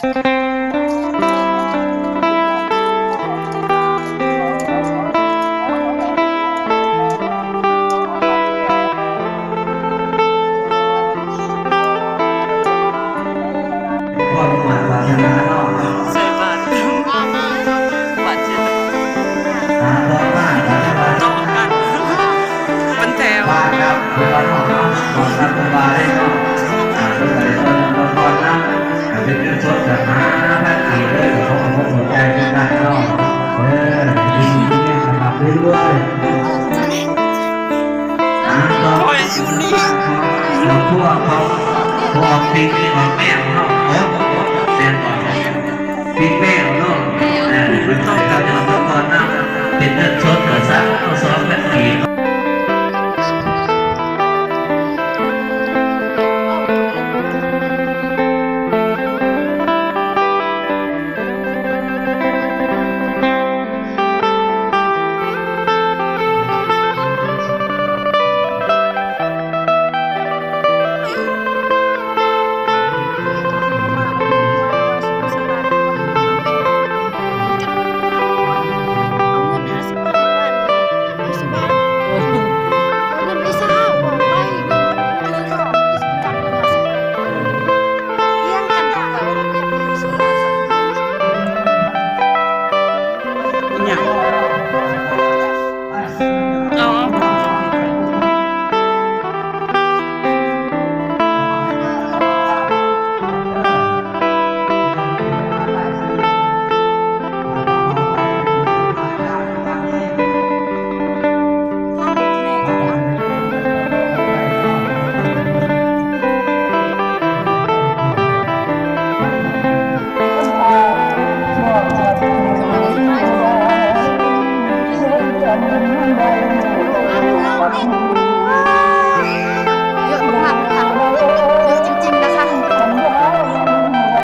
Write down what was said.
ຄວາມປາດຖະໜາເນາະ ໃສ່ບາດ ບາດເຈັບ ອ່າ ຕໍ່ມາ ຕໍ່ມາ ຕໍ່ກັນ ເປັນແຖວ ວ່າກັບ ວ່າກັບ ວ່າກັບ ວ່າໄດ້ເນາະ ອ່າ ເພິ່ນກໍໄດ້ເອີ້ນອວຍພອນນຳ ກໍເປັນເງິນສົດ ກໍຫ້າພັນກີບເດີ ຂໍຂອບໃຈຄືກັນເນາະ ເອີ ດີໆ ນຳລຳເລື້ອຍໆ. ໂອ້ຍ ຢູ່ນີ້ ຄອບຄົວຂອງ ຂອງປິງ ປິງແມວເນາະ ເອີ ແມ່ນບໍ່ ປິງແມວເນາະ ເອີ ເພິ່ນຕ້ອງການເງິນສອງກ້ອນນຳ ເປັນເງິນສົດກໍຊາວສອງພັນກີບ.